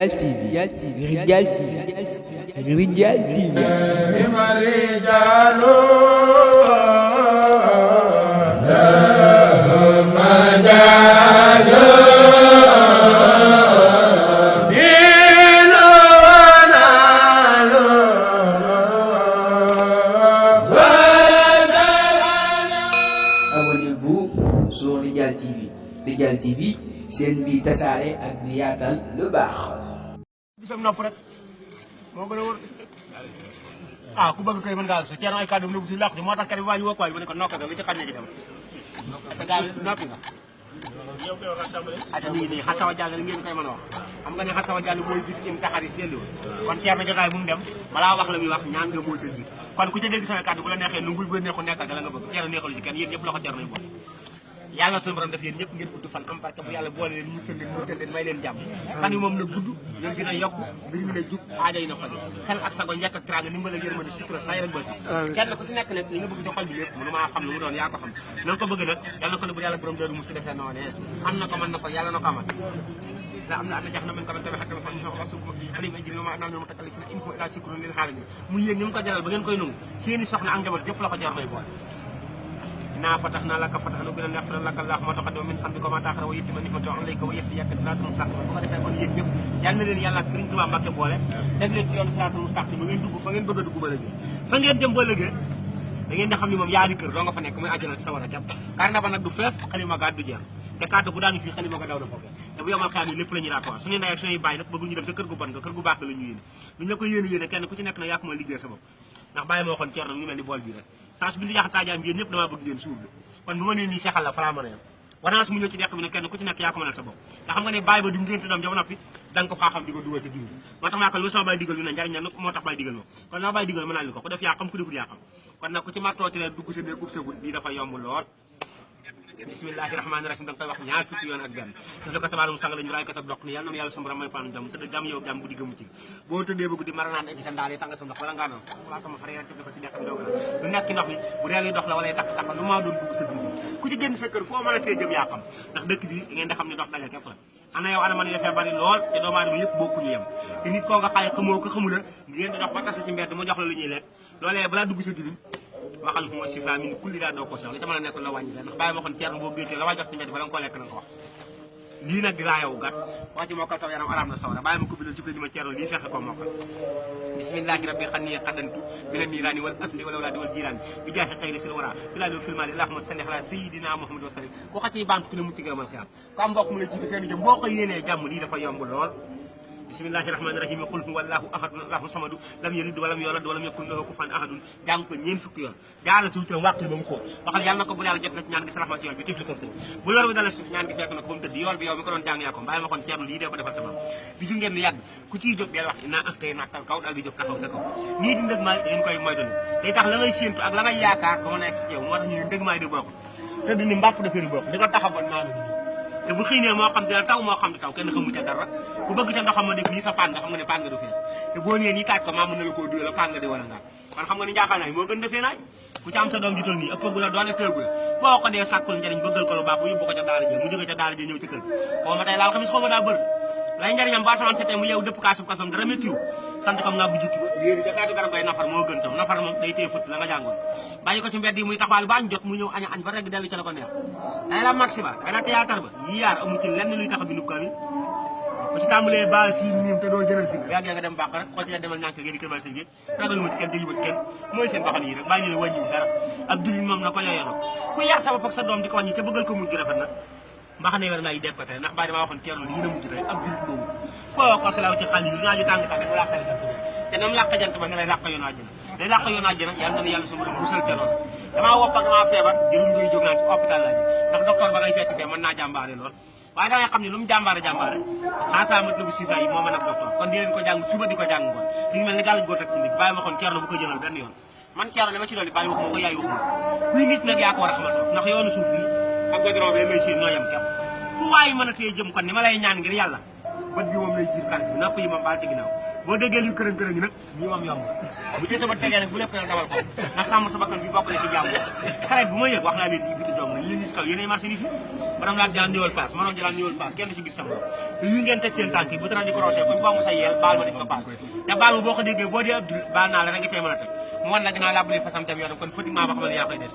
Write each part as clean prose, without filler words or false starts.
Rijal TV Rijal TV Abonnez-vous sur Rijal TV. Rijal TV seen bi tasaare ak di yaatal lu baax. bisam nopp rek moo gën a wër ku bëgg koy mën ngaa so ceerno ay kàddu mu ci làq di moo tax kër bi waa ñu woo ko waay mu ne ko nokk nga li ci xaj na ci dem te gaa noppi nga ata ñu ngi nii xasawa jàll ni ngeen koy mën a wax xam nga ne xasawa jàll mooy jiit im taxari seetlu kon ceerno jotaay bu mu dem balaa wax la muy wax ñaan nga moo ca jiit kon ku ca dégg sama kàddu bu la neexee nu ngul bu neexu nekkal da la nga bëgg ceerno neexalu ci kenn yéen ñëpp la ko ceerno yu boole yàlla suñu borom def yéen ñëpp ngeen gudd fan am barke bu yàlla boole leen musal leen mutal leen may leen jàmm fan yi moom na gudd ngeen gën a yokk mbir mi ne jub aajo yi na faj xel ak sago njëkk ak teraanga ndimbal ak yërmande sutura say rek bëti kenn ku ci nekk nag li nga bëgg ci xol bi lépp mënu maa xam lu mu doon yaa ko xam na nga ko bëgg nag yàlla na ko ne bu yàlla borom dëru mu si defee noonu am na ko mën na ko yàlla na ko amal am na jax na mën ko mën tamit xakkama xam ñoo rasul alim ajri ma naan ñoo takallifina in huwa illa zikrun lil alamin mu yéen ni mu ko jaral ba ngeen koy nungu seeni soxna ak njaboot jëpp la ko jar may boole naa fatax naa laka fatax nu gën a yaxfira laka Allah ma taqaddama min sanbika wa ma ta'akhkhara wa yutimma ni'matahu alayka wa yahdiyaka siratan mustaqima bu ko defee kon yéen ñëpp yal na leen yàlla ak Sëriñ Tuubaa Mbàkke boole teg leen ci yoon siratan mustaqima ba ngeen dugg fa ngeen bëgg a dugg ba léegi fa ngeen dem ba léegi da ngeen di xam ni moom yaari kër doo nga fa nekk muy àjjana sawara jàpp karna ba nag du fees xalima ga du jeex te kàddu bu daanu fii xalima ga daw na foofu te bu yomal xaam yi lépp la ñuy raatuwaat suñu ndey ak suñuy bàyyi nag bëggul ñu dem te kër gu bon nga kër gu baax la ñu yéene ñu la ko yéene kenn ku ci nekk na yaa ko mën liggéey sa bopp ndax bàyyi moo xoon ceerno ñu mel ni bool bii rek saa su bi di yax taajaam yéen ñëpp damaa bëgg ngeen suur bi kon bu ma nee nii seexal la falaa mën a yem wanaas mu ñëw ci deq bi ne kenn ku ci nekk yaa ko mënal sa bopp nga xam nga ne bàyyi ba du ngénte doom jamono noppi da nga ko faaxam di ko dugal ci diw moo tax maa ko lu sama bàyyi digal yu ne njariñ la moo tax bàyyi digal moom kon naa bàyyi digal mën naa li ko ku def yaa xam ku deful yaa xam kon nag ku ci martooti leen dugg sa déegub sagut lii dafa yomb lool bismillahi rahmaani rahim da nga koy wax ñaar fukki yoon ak benn daf la ko sabaanum sang lañu raay ko sa dox ni yàlla na yàlla sum borom may pan jàmm tëdd jàmm yow jàmm guddi gëmu ci boo tëddee ba guddi mara naan ci sa ndaal yi tàng sa ndox wala ngaa noon wala sama xare ci ko ci nekk doog lu nekk ndox mi bu dee dox la wala takk takk lu maa doon dugg sa biir ku ci génn sa kër foo mën a tee jëm yaa xam ndax dëkk bi ngeen di xam ne dox daje képp la ana yow ana man dafee bari lool te doomu aadama yëpp bokkuñu yem te nit koo nga xaay xamoo ko xamula ngeen di dox ba tax ci mbedd mu jox la lu ñuy lekk loolee balaa dugg sa juddu waxal fu ma sifa min kulli daa doo ko soxla li ca mën a nekk la wàññi ndax bàyyi ma xoon ceerno boo géntee la waay jox ci mbedd ba la nga ko lekk na nga ko wax lii nag di laa yow gàtt wax ci mokkal saw yaram alam na sawra bàyyi ma ko bindal ci li ma ceerno lii fexe ko mokkal bismillahi rabbi xan ni xaddantu mina niiraani wal ahli wal awlaadi wal jiiraani bi jaahi xayri sil wara bilaa fil maali allahumma salli ala sayyidina muhammad wa sallim ko xa ciy bantu ku ne mucc ngërëmal si am ko am mbokk mu la jiite fenn jëm boo ko yéenee jàmm lii dafa yomb lool bismillahi rahmaani rahim qul huwa allahu ahadun allahu samadu lam yalid walam yulad walam yakun lahu kufuwan ahadun jàng ko ñeen fukki yoon jaala tuuti tam wàqi ba mu xóot waxal yàlla na ko bu yàlla jot na ci ñaan gi salax ma ci yoon bi tifli ko bu lor bi dala suuf ñaan gi fekk na ko ba mu tëdd yool bi yow mi ko doon jàng yaa ko bàyyi ma kon ceerno lii dee ko defal sama di ju ngeen di yàgg ku ciy jóg deel wax inaa ak tey nakkal kaw daal di jóg taxaw sa kaw nii di ndëg maay dañ koy moytu day tax la ngay séentu ak la ngay yaakaar ba mën a egg si yow moo tax ñu ne ndëg maay di bokk tëdd ni mbàpp daféri bokk di ko taxawoon maa la te bu xiinee moo xam dina taw moo xam di taw kenn xamu ca dara bu bëgg sa ndoxam ma def nii sa paan nga xam nga ne paan nga du fees te boo nee nii taaj ko maa mën na la koo dugal paan nga di wala ngaa kon xam nga ni njaaxaa naay moo gën defee naaj ku ci am sa doom jutal nii ëppagu la doole tëgu la boo ko dee sàkkul njariñ bëggal ko lu baax bu yóbbu ko ca daara jël mu jóge ca daara jël ñëw ci kër xaw ma tey laal xamis xaw ma daa bër lay njariñam ba asamaan setee mu yeewu dëpp kaasub kafam dara méttiwu sant comme nga bu jukki yéeni ca taatu garab ngay nafar moo gën tam nafar moom day téye fët la nga jàngoon bàyyi ko ci mbedd yi muy taxawal ba añ jot mu ñëw añ añ ba regg dellu ca la ko neex day la maxi ba day la théâtre ba yi yaar amu ci lenn luy tax a bindu kaamil ku ci tàmbalee ba si niim te doo jëral fi yàggee nga dem baax rek xoo ci demal ñànk ngeen di kër bal sëñ bi ragaluma ci kenn déjuma ci kenn mooy seen baxan yi rek bàyyi ne la wàññiwu dara ab jullit moom na ko yooyono ku yar sa bopp ak sa doom di ko wàññi ca bëggal ko mujj rafet nag mbaxane war naa yi def ko tey ndax bàyyi damaa waxoon ceerno lii na mujj tey ab jullit moomu foo ko salaaw ci xal yi naaju tàng tàng mu làqale jant te nam làq jant ba nga lay làq yoonu àjjana day làq yoonu àjjana yàlla na yàlla sa borom musal ca loolu damaa wopp ak damaa feebar jërul ngay jóg naan ci hôpital laa ji ndax docteur ba ngay fekk fee mën naa jàmbaare lool waaye da ngay xam ne lu mu jàmbaare ensamat la bu sifa yi moo mën ab docteur kon di leen ko jàng suba di ko jàng ngoon li ngi mel ni gàll góor rek ci ndig bàyyi ma xoon ceerno bu ko jëlal benn yoon man ceerno li ma ci doon bàyyi waxuma ko yaay waxuma kuy nit nag yaa ko war a xamal sa bopp ndax yoonu suuf bii ak godron bi may seen noo yem képp ku waaye mën a téye jëm kon ni ma lay ñaan ngir yàlla bët bi moom lay jiir kànt bi nopp yi moom baal ci ginnaaw boo déggee luy kërën-kërën yi nag ñii moom yomb bu ci sama tegee nag bu lépp dana dawal ko ndax sàmm sa bakkan bi bokk na ci jàmm sareet bu ma yëg wax naa leen lii biti dong na yéen ñi si kaw yéenay marchandise bi borom laat jalan ñëwal paas moroom jalan ñëwal paas kenn du ci gis sama te yi ngeen teg seen tànk yi bu tara di crochet kuñ boo mu sa yeel baal ma di ko paas te baal ma boo ko déggee boo dee ab dul baal naa la rek nga cee mën a teg mu wan la ginnaaw làbbali fasam tam yoonam kon pratiquement boo xam ne yaa koy des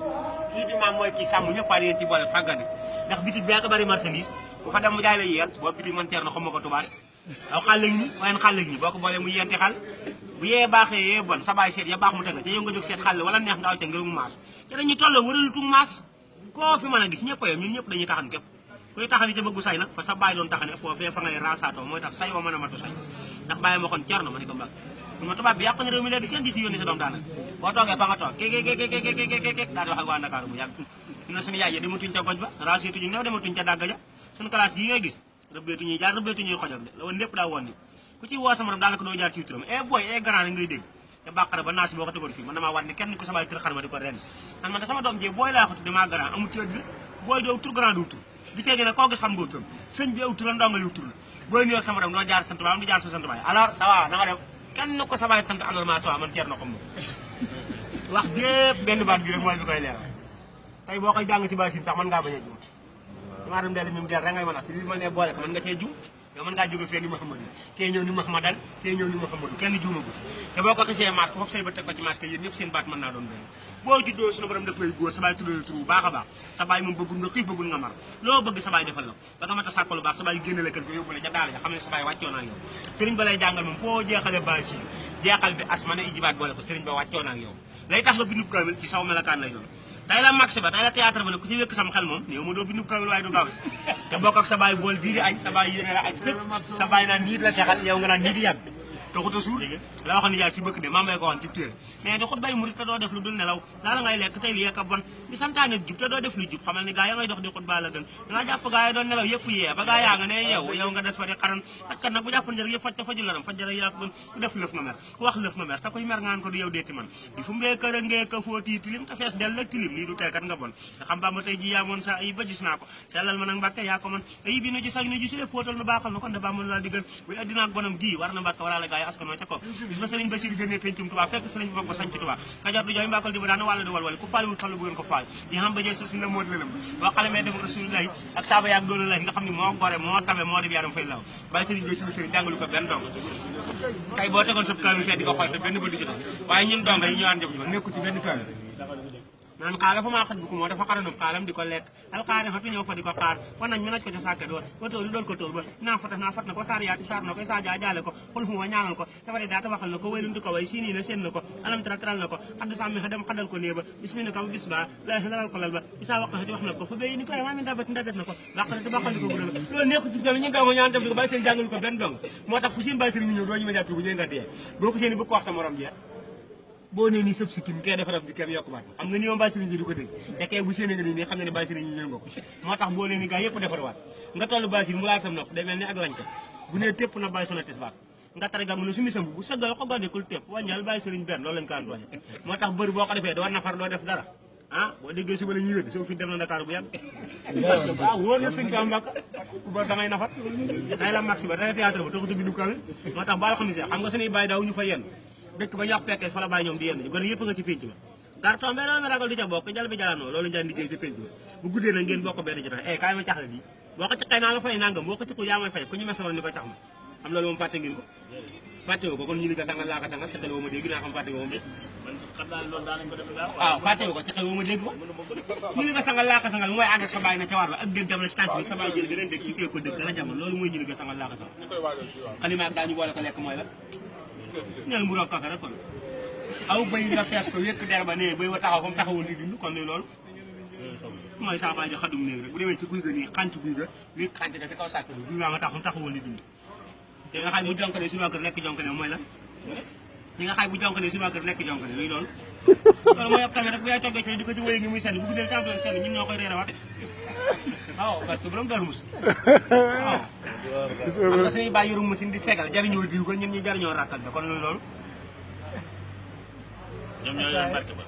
kii di maam mooy kii sàmm ñëpp a yéen ci boole fàggane ndax bitig bi yaa ko bari marchandise bu fa dem mu jaay la yeel boo bitig man teer na xam ma ko tubaat aw xàll lañ ñi waaye xàll lañ ñi boo ko boolee mu yenti xàll bu yee baaxee yee bon sa baay seet ya baax mu teg la te yow nga jóg seet xàll wala neex nga aw ca ngir mu maas te dañuy tolloo wëralutu maas koo fi mën a gis ñëpp a yem ñun ñëpp dañuy taxan képp kuy taxani ca bëggu say nag fa sa baay doon taxani foo fee fa ngay rasaatoo mooy tax say wa mën a matu say ndax bàyyi ma xoon ceer na ma ni ko mbag ma tubaab bi yàq na réew mi léegi kenn di ci yónni sa doom daanaka boo toogee fa nga toog kékékékékékékékéké daal di wax ak waa Ndakaaru bu yàgg na suñu yaay ya dematuñ ca goj ba raseetuñu new dematuñ ca dàgg ja suñu classe yi ngay gis rëbbeetuñuy jaar rëbbeetuñuy xojog de la woon lépp daa woon ni ku ci woo sa morom daanaka doo jaar ci turam boy grand rek ngay dégg te bàqara ba naasi boo ko tegoon fii man damaa waat ne kenn ko sa baay tër xar ma di ko ren man man da sama doom jee booy laa ko tudde maa grand amul ci ëdd booy doo tur grand doo tur bi teegi nag koo gis xam nga turam sëñ bi aw tur la ndongali tur la booy nuyoog sa morom doo jaar sant baam di jaar sa sant baay alors ça va na nga def kenn ko sa baay sant alors ma ça va man ceer na ko moom wax jépp benn baat bi rek mooy bi koy leeral tey boo koy jàng ci baay sin sax mën ngaa bañ a jum damaa dem dell mi mu del rek ngay mën a si li ma ne boole ko mën nga cee jum yow mën ngaa jóge fee ni Mouhamadou kee ñëw ni Mouhamadal kee ñëw ni Mouhamadou kenn juumagut te boo ko xisee masque foofu say ba teg ko ci masque yéen ñëpp seen baat mën naa doon benn boo juddoo suñu borom def lay góor sa baay tuddal tur bu baax a baax sa baay moom bëggul nga xiif bëggul nga mar loo bëgg sa baay defal la ba nga mat a sàkk lu baax sa baay génne la kër ga yóbbu la ca daara ja xam ne sa baay wàccoo naa ak yow sëriñ ba lay jàngal moom foo jeexale basi jeexal bi asmana ijibaat boole ko sëriñ ba wàccoo naa ak yow lay tax nga bindub kaamil ci saw melakaan lay doon tey la max ba tey la théâtre ba nag ku ci wékk sam xel moom néew ma doo bindub kaamil waaye du gaaw te bokk ak sa baay bool bii di añ sa baay yéene la añ fépp sa baay naan nii la seexal yow nga naan nii di yàgg toxuta suur la waxoon ni jaay ci bëkk de maa may ko waxoon ci téere mais di xut bay murit te doo def lu dul nelaw laa la ngay lekk tey li yekk a bon di santaane jub te doo def lu jub xamal ni gaa ya ngay dox di xut ba la gën dangaa jàpp gaa yi doon nelaw yëpp yee ba gaa yaa nga ne yow nga des fa di xaran fajkat nag bu jàppoon njëriñ yëpp faj te faju laram faj jara yaa ko gën ku def lëf nga mer ku wax lëf nga mer te kuy mer ngaan ko du yow deeti man di fu mbee kër ngee ka fóoti tilim te fees del ak tilim lii du teekat nga bon nga xam ba ma tey ji yaa moon sa ay ba gis naa ko sellal ma nag mbàkke yaa ko man ay bi nu ji sag nu ji si def fóotal nu baaxal na kon da ba mën laa di gën buy addina ak bonam gii war na mbàkke wala la gaa yi askanoo ca ko bis ba sëriñ Basiru génnee pencum Tuubaa fekk sëriñ bi bokk ba sañ ci Tuubaa Kajoor du jooy mbàkkal di ba daana wàlla di walwali ku faaliwul fallu bu ngeen ko faal yi xam ba jee sa si la moo lëlëm boo xale mee dem rasulillahi ak saaba yaag doolu lahi nga xam ne moo gore moo tabe moo di yaram fay law bàyyi sëriñ Basiru suñu sëriñ jàngalu ko benn dong tey boo tegoon sab kaamil fee di ko xool te benn ba di jot waaye ñun dong yi ñëwaan jëf ñu nekku ci benn kaamil naan xaala fa maa xat bu ko moo dafa xaranub xaalam di ko lekk alxaari fatu ñëw fa di ko xaar wan nañ mi naj ko ca sàkket wa ba tóolu dool ko tóol ba naa fat na ko saar yaati saar na koy saa jaale ko xul fu ma ñaanal ko dafa de daa tawaxal na ko waylunti ko way sii na seen na ko alam teral na ko xadd sàmmi xa dem xaddal ko nee ba bismina ko ba bis ba lalal ko lal ba isaa wax wax na ko fa béy ni koy maa mi ndabat ndabat na ko bàqale te bàqal di ko gudal loolu nekku ci gam ñu dong ñaan def di ko bàyyi seen jàngalu ko benn dong moo tax ku seen bàyyi seen ñu ñëw doo ñu ma jàpp bu ñëw nga dee boo ko seen bëgg ko wax sa morom jeex boo nee nii sëb si kim kee defaraf di kem yokku baat xam nga ni moom bàyyi sëriñ ji du ko dégg te kee bu séenée nga nii xam nga ne bàyyi sëriñ ñi ñëw nga ko moo tax boo nee ni gaa yëpp defar waat nga toll bàyyi sëriñ mu laal sam nopp day mel ni ak lañ ko bu nee tépp na bàyyi sona tis baat nga tare gam mu ne su misam bu sëggal ko gandekul tépp wàññal bàyyi sëriñ benn loolu lañ ko antooñe moo tax bëri boo ko defee doo nafar doo def dara ah boo déggee suba la ñuy wéddi sama fi dem na Dakar bu yàgg waaw wóor na sëñ Bamba ku ba da ngay nafar day la max ba day théâtre ba taxutu bi du kawe moo tax baal xam xam nga suñuy bàyyi daaw ñu fa yenn dëkk ba ñax pekkees fa la bàyyi ñoom di yenn gone yëpp nga ci pénc ma garton be loolu ragal du ca bokk jal bi jalaanoo loolu njaan liggéey ci pénc ma bu guddee na ngeen bokk benn jotaay kaay ma cax la di boo ko caqee naa la fay nangam boo ko ciqu yaa may fay ku ñu mesoon ni ko cax ma am loolu moom fàtte ngeen ko fàtte ko kon ñu ni ko sangal laa ko sangal caqal woo ma dégg naa xam fàtte ko moom de waaw fàtte ko caqal woo ma dégg ko ñu ni ko sangal laa ko sangal mooy ànd ak sa bàyyi na ca war ba ak dégg dem na ci tànk bi sa bàyyi jël beneen dégg si kee ko dégg dana jamono loolu mooy ñu ni ko sangal laa ko sangal xalima ak daañu boole ko lekk mooy la neel mu roog kafe rek kon aw bay nga fees ko wékk der ba nee bay wa taxaw fa mu taxawoon di dund kon ne loolu mooy saa baay jo xadum néeg rek bu demee ci guy ga nii xànc guy ga wékk xànc da fi kaw sàkk bi guy gaa nga tax fa mu taxawoon di dund te nga xay bu jonkane suñu waa kër nekk jonkane mooy la ñi nga xay bu jonkane suñu waa kër nekk jonkane luy loolu loolu mooy ab tamit rek bu yaay toggee ci di ko ci wéy ngi muy senn bu guddee tam doon senn ñun ñoo koy reerewaat waaw parce que borom Daaru Musti waaw am na suñuy bàyyi yorum machine di segal jariñoo diw ko ñun ñi jariñoo ràkkal ba kon loolu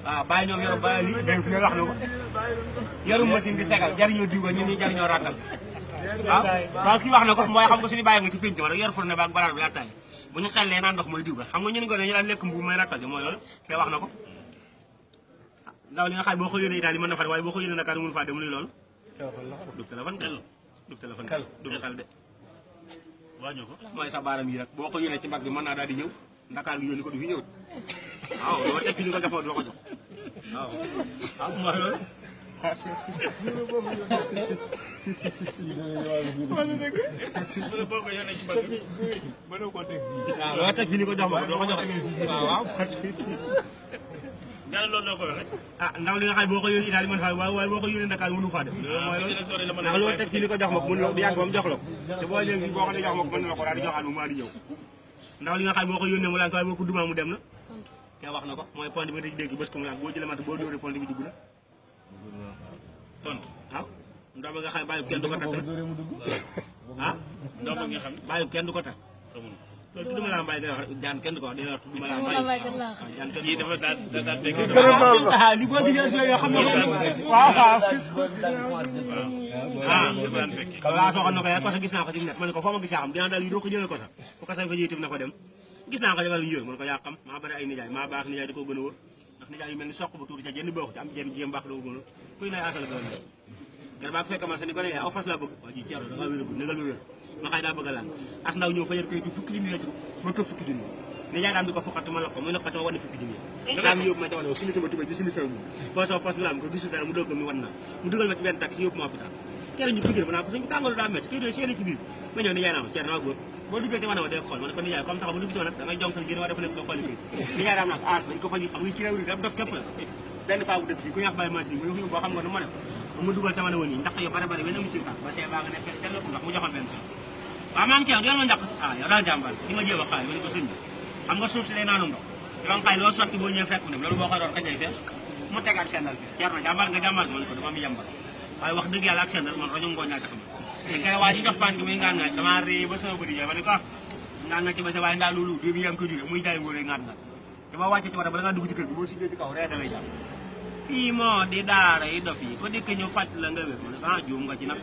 waaw bàyyi ñoom yorum ba li wax na ko yorum machine di segal jariñoo diw ko ñun ñi jariñoo ràkkal waaw kii wax na ko mooy xam nga suñu bàyyi nga ci pénc ma rek yor fourne baag baraar bi attaay bu ñu xellee naan ndox mooy diw xam nga ñun ko ñu daan lekk mbuum may rakkal mooy loolu kee wax na ko ndaw li nga xam boo ko yónnee daal yi mën na fa waaye boo ko yónnee Dakar mënu faa dem luy loolu du téléphone du téléphone du xel de wañu ko mooy sa baaram yi rek boo ko yónnee ci mbag bi mën naa daal di ñëw Dakar gi yónni ko du fi ñëw waaw doo teg bi ni ko jox doo ko jox waaw mooy loolu loo teg bi ni ko jox ma ko doo ko jox waaw ñaan loolu la ko rek ndaw li nga xam boo ko yónnee daal di mën faa waaye boo ko yónnee Dakar mënu faa dem loolu mooy loolu ndax loo teg bi ni ko jox ma ko mënu di yàgg ba mu jox la ko te boo léegi boo ko ne jox ma ko mën na la ko daal di joxaat mu maa di ñëw ndaw li nga xam boo ko yónnee mu laaj waaye boo ko dumaa mu dem na te wax na ko mooy pont bi nga dégg bés ko mu laaj boo jëlee mata boo dóoree pont bi dugg na pont waaw ndaw ba nga xam bàyyi kenn du ko tat rek ah ndaw ba nga xam bàyyi kenn du ko tat xamul loolu tudduma laa mbay nga wax jaan kenn du ko wax dina wax tudduma laa mbay jaan kenn yi dafa daal fekk li boo gisee yoo xam ne waaw waaw dafa daan fekk waaw soo xam ne ko yaa ko sax gis naa ko ci net ma ne ko foo ma gis yaa xam dinaa daal yi doo ko jëlee ko sax bu ko sax fa jiitam na ko dem gis naa ko jabar bi yër man ko yaa xam maa bari ay nijaay maa baax nijaay da koo gën a wóor ndax nijaay yu mel ni soq bu tuuti ca jenn bokk ci am jenn jigéen baax doo gën a kuy nay asal gën a gar baa ko fekk man sa ni ko ne aw fas laa bëgg waa ji ceero da ngaa wér a gudd négal ma wér ma xay daa bëgg a laal as ndaw ñëw fa yër kayit bi fukki junni la ci ma toog fukki junni nijaay daam di ko fukkati ma la ko muy loxati ma wan fukki junni daam yóbbu ma ca wane simi sama tubéy ci simi sama boo sama poste bi la am ko gisul dara mu doog mi wan na mu dugal ma ci benn taxi yóbbu ma hôpital keroog ñu fukki ba naa ko sëñ bi tàngoor daa métti kii doy seeni ci biir ma ñëw nijaay naa ma ceer naa góor boo duggee ci wane ma day xool ma ne ko nijaay comme tax ba dugg ci woon nag damay jonkan génn waa dafa nekk ko xooli kayit nijaay daam naa ko aas dañ ko faji xam nga ci réew ri daf dof képp la benn paa bu dëkk fii ku ñax bàyyi ma ci mu yóbbu boo xam nga nu ma def mu dugal ca ma ne woon yi ndax yo bare bare benn amu ci tax ba see baa nga ne fekk tel ko ndax mu joxoon benn sax waaw maa ngi ci yow yal ma njaq ah yow daal jàmbaar di ma jéem a xaay ma ne ko sëñ bi xam nga suuf si day naanu ndox yow nga xaay loo sotti boo ñëwee fekk mu dem loolu boo koy doon xajay fees mu teg ak sendal fee ceer na jàmbaar nga jàmbaar ma ne ko dama mi yàmbar waaye wax dëgg yàlla ak sendal man rajo ngooñ naa ci xam te kere waa ji jox paan gi muy ngaan ngaaj dama rée ba sama bëdi jaay ma ne ko ngaan nga ci ba sa waaye ndaa loolu dé bi yam koy jure muy jaay ngóore ngaat nga dama wàcce ci wata bala ngaa dugg ci kër gi boo siggee ci kaw ree da lay jàpp fii moo di daara yi dof yi ko dikk ñu faj la nga wér ma ne ko juum nga ci nag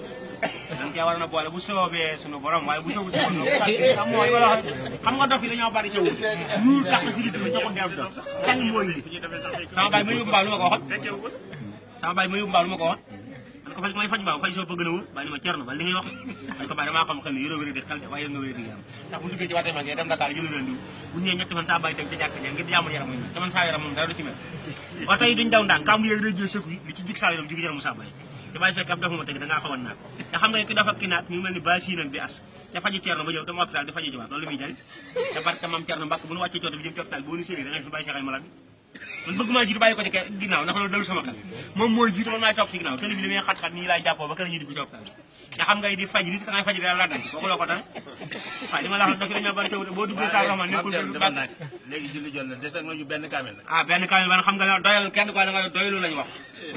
danga cee war na boole bu soobee sunu borom waaye bu soobee sunu borom mooy wala xam nga dof yi dañoo bari ca wut ñu tax si di tudd joxul def dof xel mooy li sama baay ma yóbbu mbaaw lu ma ko waxoon sama baay ma yóbbu mbaaw lu ma ko waxoon man ko faj may faj mbaaw fay soo bëgg na wul bàyyi ni ma cerno ba li ngay wax man ko bàyyi damaa xam xel ne yoroo wéri di xel de waaye yor nga wéri di yaram ndax bu duggee ci waxte ma ngee dem Dakar jëlu leen diw bu ñëwee ñetti fan saa bàyyi dem ca jàkk ja ngir jàmmul yaram muy te man saa yaram moom dara du ci mel oto yi duñ daw ndànk kam yooyu rëjee sëkk yi li ci jig saa yaram jigi yaram mu saa bàyyi te bàyyi fekk ab dafa ma tëgg da ngaa xaw a naat te xam nga ki dafa ki naat mi mel ni ba siin ak bi as te faji cerno ba ñëw dama hôpital di faji jiwaat loolu muy jël te barke mam cerno mbàkk bu ñu wàccee cooto bi jëm ci hôpital boo ni séenee da ngay fi bàyyi Cheikh ay malade man bëgg maa jiitu bàyyi ko ci ginnaaw ndax loolu dalu sama xel moom mooy jiitu man maay topp ci ginnaaw télé bi li muy xat-xat nii laay jàppoo ba kër ñu dugg ci hôpital te xam ngay di faj nit ka ngay faj da la dal kooku loo ko dal waaye li ma la wax doki dañoo bari tawte boo duggee saa rahman nekkul léegi julli jot na des ak ñu benn kaamel nag ah benn kaamel ban xam nga la doyal kenn ko la nga doyalu lañu wax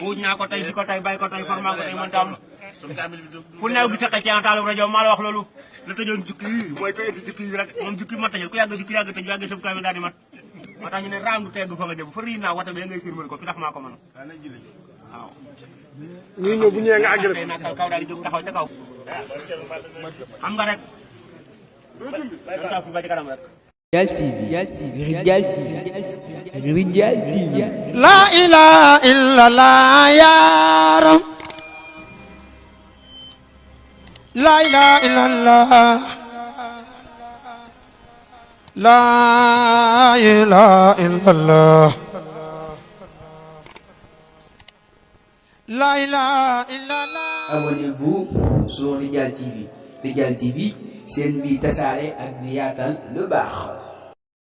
wuuj naa ko tey di ko tey bàyyi ko tey format ko tey mën tam suñu kaamel bi fu neew gi sax ci taalu rajo maa la wax loolu la tëjoon jukki yi mooy koy indi jukki yi rek moom jukki mat tëjal ku yàgg jukki yàgg tëj yàgg sëb kaamel daal di mat moo tax ñu ne raam du tegg fa nga jëm fa rii naa wata bi ngay sir mën ko fi tax maa ko mën waaw ñuy ñëw bu ñëwee nga àggale tey naa kaw daal di jóg taxaw ca kaw xam nga rek dañ fi ba ci kanam rek Rijal TV Rijal TV La ilaha illallah ya Rab La ilaha illallah La ilaha illallah La ilaha illallah Abonnez-vous sur Rijal TV Rijal TV seen bi tasaare ak di yaatal lu baax